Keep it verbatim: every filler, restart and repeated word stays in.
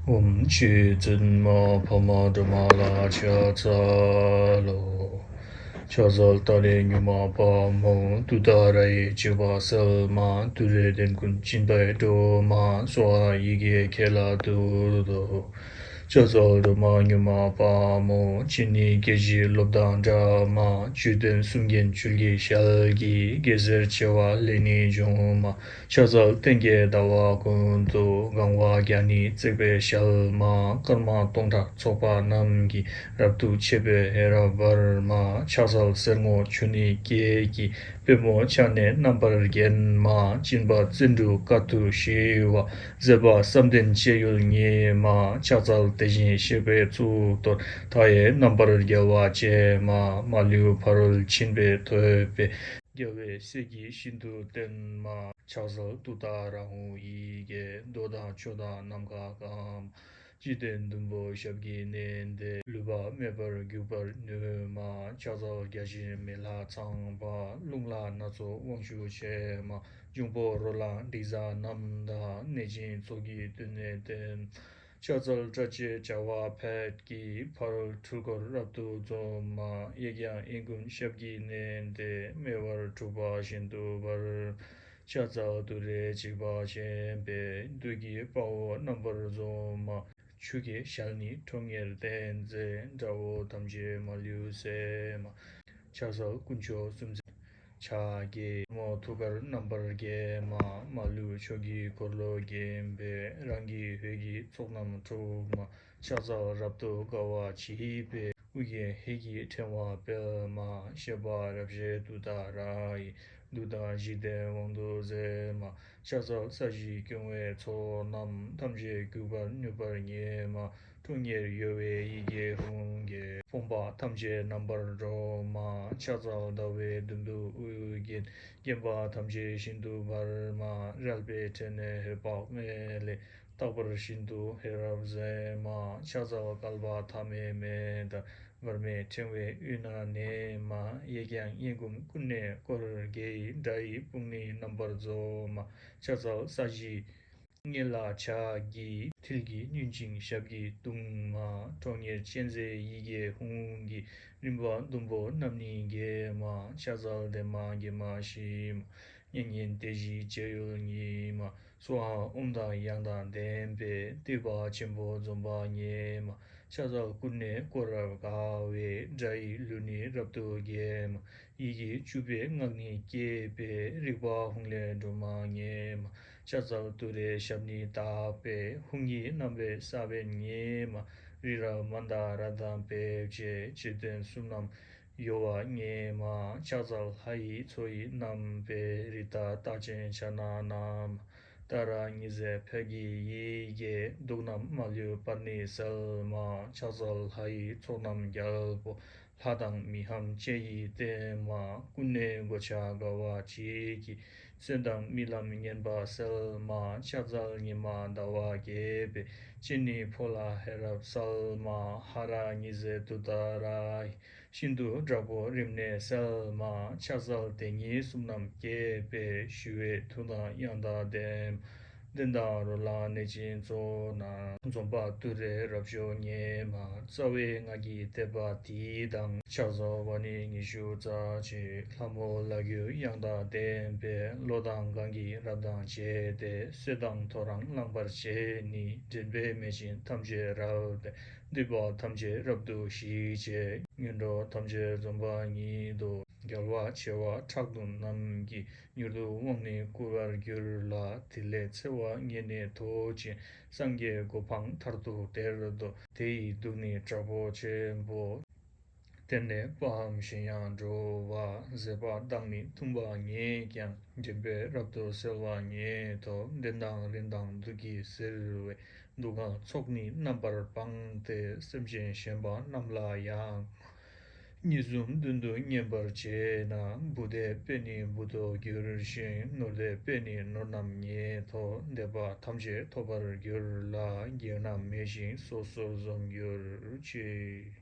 ཨོཾ་ཆོས་བཙུན་མ་འཕགས་མ་སྒྲོལ་མ་ལ་ཕྱག་འཚལ་ལོ། ཕྱག་འཚལ་ཏཱ་ལའི་མྱུར་མ་དཔའ་མོ་ཏུཏྟཱ་ར་ཡི་བྱེད་པ་གསལ་མ། ཏུ་རེ་གདན་ཀུན་སྦྱིན་པའི་སྒྲོན་མ། སྭཱ་ཧཱ་ཡི་གེ་ཁྱེད་ལ་འདུད་དོ། ཕྱག་འཚལ་སྒྲོལ་མ་མྱུར་མ་དཔའ་མོ། སྤྱན་ནི་སྐད་ཅིག་གློག་དང་འདྲ་མ། བཅུད་ལྡན་གསུང་རྒྱན་ཆུ་སྐྱེས་ཞལ་གྱི། གེ་སར་བྱེ་བ་ལས་ནི་བྱུང་མ། ཕྱག་འཚལ་སྟེང་གི་ཟླ་བ་ཀུན་ཏུ། གང་བ་བརྒྱ་ནི་བརྩེགས་པའི་ཞལ་མ། སྐར་མ་སྟོང་ཕྲག་ཚོགས་པ་རྣམས་ཀྱིས། རབ་ཏུ་ཕྱེ་བའི་ཧེ་རབ་འབར་མ། ཕྱག་འཚལ་སེར་སྔོ་ཆུ་ནས་སྐྱེས་ཀྱི། པད་མོ་ཕྱག་ནི་རྣམ་པར་བརྒྱན་མ། སྦྱིན་པ་བརྩོན་འགྲུས་དཀའ་ཐུབ་ཞི་བ། མཛད་པ་བསམ་གཏན་སྤྱོད་ཡུལ་ཉིད་མ། ཕྱག་འཚལ་དེ་བཞིན་གཤེགས་པའི་གཙུག་ཏོར། མཐའ་ཡས་རྣམ་པར་རྒྱལ་བ་ཅན་མ། མ་ལུས་ཕ་རོལ་ཕྱིན་པའི་ཐོད་པས། རྒྱལ་བའི་སྲས་ཀྱིས་ཤིན་ཏུ་བསྟེན་མ། ཕྱག་འཚལ་ཏུཏྟཱ་ར་ཧཱུྃ་ཡི་གེ། མདོས་དང་ཆོས་དང་ནམ་མཁའ་གང་། འཇིག་རྟེན་བདུན་པོ་ཞབས་ཀྱིས་མནན་ཏེ། ལུས་པ་མེད་པར་འགྱུར་བར་ནུས་མ། ཕྱག་འཚལ་བརྒྱ་བྱིན་མེ་ལྷ་ཚངས་པ། རླུང་ལྷ་སྣ་ཚོགས་དབང་ཕྱུག་ཆེན་མ། འབྱུང་པོ་རོ་ལངས་འབྲུག་གཟའ་རྣམས་དང་། གནོད་སྦྱིན་ཚོགས་ཀྱིས་མདུན་ནས་བསྟེན། ཕྱག་འཚལ་སྐྲ་བཅད་བྱ་བ་ཕཊ་ཀྱིས། ཕ་རོལ་འཁྲུལ་འཁོར་རབ་ཏུ་འཇོམས་མ། གཡས་བརྐྱང་གཡོན་བསྐུམ་ཞབས་ཀྱིས་མནན་ཏེ། སྨེ་བར་འཁྲུགས་པ་ཤིན་ཏུ་འབར། ཕྱག་འཚལ་ཏུ་རེ་འཇིགས་པ་ཆེན་པོས། བདུད་ཀྱི་དཔའ་བོ་རྣམ་པར་འཇོམས་མ། ཆུ་སྐྱེས་ཞལ་ནི་ཁྲོ་གཉེར་ལྡན་མཛད། དགྲ་བོ་ཐམས་ཅད་མ་ལུས་བསད་མ། ཕྱག་འཚལ་དཀོན་མཆོག་གསུམ་མཚན་ཕྱག་རྒྱའི། མོ་ཐུགས་ཀར་རྣམ་པར་བརྒྱན་མ། མ་ལུས་ཕྱོགས་ཀྱི་འཁོར་ལོས་བརྒྱན་པའི། རང་གི་འོད་ཀྱི་ཚོགས་རྣམས་འཁྲུགས་མ། ཕྱག་འཚལ་རབ་ཏུ་དགའ་བ་བརྗིད་པའི། དབུ་རྒྱན་ཧེ་གི་ཕྲེང་བ་སྤེལ་མ། བཞད་པ་རབ་བཞད་ཏུཏྟཱ་ར་ཡིས། བདུད་དང་འཇིག་རྟེན་དབང་དུ་མཛད་མ། ཕྱག་འཚལ་ས་གཞི་སྐྱོང་བའི་ཚོགས་རྣམས། ཐམས་ཅད་གུས་པར་མྱུར་བར་མཉེས་མ། ཁྲོ་གཉེར་གཡོ་བའི་ཡི་གེ་ཧཱུྃ་གིས། ཕོངས་པ་ཐམས་ཅད་རྣམ་པར་སྒྲོལ་མ། ཕྱག་འཚལ་ཟླ་བའི་དོན་དུ་དབུ་བརྒྱན། བརྒྱན་པ་ཐམས་ཅད་ཤིན་ཏུ་འབར་མ། རལ་པའི་ཕྲེང་ནས་འོད་དཔག་མེད་ལས། རྟག་པར་ཤིན་ཏུ་ཧེ་རབ་མཛད་མ། ཕྱག་འཚལ་བསྐལ་པ་ཐ་མའི་མེ་ལྟར། འབར་མའི་ཕྲེང་བའི་དབུས་ན་གནས་མ། གཡས་བརྐྱང་གཡོན་བསྐུམ་ཀུན་ནས་བསྐོར་དགའི། དགྲ་ཡི་དཔུང་ནི་རྣམ་པར་རྫོགས་མ། ཕྱག་འཚལ་ས་གཞིའི་ངོས་ལ་ཕྱག་གི། མཐིལ་གྱིས་བསྣུན་ཅིང་ཞབས་ཀྱིས་བརྡུང་མ། ཁྲོ་གཉེར་ཅན་མཛད་ཡི་གེ་ཧཱུྃ་གིས། རིམ་པ་བདུན་པོ་རྣམས་ནི་འགེམས་མ། ཕྱག་འཚལ་བདེ་མ་དགེ་མ་ཞི་མ། མྱ་ངན་འདས་ཞི་བྱེད་ཡུལ་ཉིད་མ། སྭཱ་ཧཱ་ཨོཾ་དང་དབྱངས་དང་ལྡན་པས། བསྟོད་པ་ཆེན་པོ་འཛོམས་པ་མཉེས་མ། ཕྱག་འཚལ་ཀུན་ནས་བསྐོར་རབ་དགའ་བའི། དགྲ་ཡི་ལུས་ནི་རབ་ཏུ་འགེམས་མ། ཡི་གེ་བཅུ་པའི་སྔགས་ནི་བསྐྱེད་པས། རིག་པ་ཧཱུྃ་ལས་སྒྲོལ་མ་མཉེས་མ། ཕྱག་འཚལ་ཏུ་རེའི་ཞབས་ནི་བརྡབས་པས། ཧཱུྃ་གི་རྣམ་པའི་ས་བོན་མཉེས་མ། རི་རབ་མནྡ་ར་དང་འབེབས་བྱེད། འཇིག་རྟེན་གསུམ་རྣམས་གཡོ་བ་མཉེས་མ། ཕྱག་འཚལ་ལྷ་ཡི་མཚོ་ཡི་རྣམ་པའི། རི་དྭགས་རྟགས་ཅན་ཕྱག་ན་བསྣམས་མ། ཏཱ་ར་ཉི་ཟེར་ཕཊ་ཀྱི་ཡི་གེས། དུག་རྣམས་མ་ལུས་པར་ནི་སེལ་མ། ཕྱག་འཚལ་ལྷ་ཡི་ཚོགས་རྣམས་རྒྱལ་པོ། ལྷ་དང་མི་འམ་ཅན་ཡི་བསྟེན་མ། ཀུན་ནས་གོ་ཆ་དགའ་བ་བརྗིད་ཀྱིས། གསོན་དང་རྨི་ལམ་ངན་པ་སེལ་མ། ཕྱག་འཚལ་ཉི་མ་ཟླ་བ་རྒྱས་པའི། སྤྱན་ནི་ཕོ་ལྷ་ཧེ་རབ་གསལ་མ། ཧ་ར་ཉི་ཟེར་ཏུཏྟཱ་ར་ཡིས། ཤིན་ཏུ་དྲག་པོ་རིམས་ནད་སེལ་མ། ཕྱག་འཚལ་དེ་ཉིད་གསུམ་རྣམས་བསྐྱེད་པས། ཞུ་བའི་ཐུགས་དང་དབྱངས་དང་ལྡན། གདོན་དང་རོ་ལངས་གནོད་སྦྱིན་ཚོགས་རྣམས། འཇོམས་པ་ཏུ་རེ་རབ་མཆོག་མཉེས་མ། རྩ་བའི་སྔགས་ཀྱི་བཟླས་པ་འདི་དང་། ཕྱག་འཚལ་བ་ནི་ཉི་ཤུ་རྩ་གཅིག། ལྷ་མོ་ལ་གུས་དབྱངས་དང་ལྡན་པས། གློག་དང་གང་གི་རབ་དང་བཅས་ཏེ། གསོད་དང་ཐོ་རངས་ལངས་པར་བྱས་ནས། འདྲེན་པའི་མེ་ཆེན་ཐམས་ཅད་རབ་སྟེར། འདུས་པ་ཐམས་ཅད་རབ་ཏུ་ཞི་བྱེད། ངན་འགྲོ་ཐམས་ཅད་འཇོམས་པ་ཉིད་དོ། རྒྱལ་བ་བྱེ་བ་ཕྲག་བདུན་རྣམས་ཀྱིས། མྱུར་དུ་དབང་ནི་བསྐུར་བར་འགྱུར་ལ། དེ་ལས་འཚེ་བ་ངེས་ནས་ཟློག་ཅིང་། སངས་རྒྱས་གོ་འཕང་མཐར་ཐུག་དེར་འགོད། དེ་ཡི་དུག་ནི་དྲག་པོ་ཆེན་པོ། གཏན་ནས་དཔའམ་གཞན་ཡང་འགྲོ་བ། ཟད་པ་དང་ནི་ཐུན་པ་ཉིད་ཀྱང་། འདྲེན་པས་རབ་ཏུ་སེལ་བ་ཉིད་དོ། གདོན་དང་རིམས་དང་དུག་གིས་གཟིར་བའི། དུག་ལྔ་ཚོགས་ནི་རྣམ་པར་སྤངས་ཏེ། སེམས་ཅན་གཞན་པ་རྣམས་ལ་ཡང་། གཉིས་གསུམ་བདུན་དུ་བསྙེན་པར་བྱས་ན། བུ་འདས་པས་ནི་བུ་ཐོབ་འགྱུར་ཞིང་། ནོར་འདས་པས་ནི་ནོར་རྣམས་ཉིད་ཐོབ། འདས་པ་ཐམས་ཅད་ཐོབ་པར་འགྱུར་ལ། བགེགས་རྣམས་མེད་ཅིང་སོ་སོར་འཇོམས་གྱུར་ཅིག།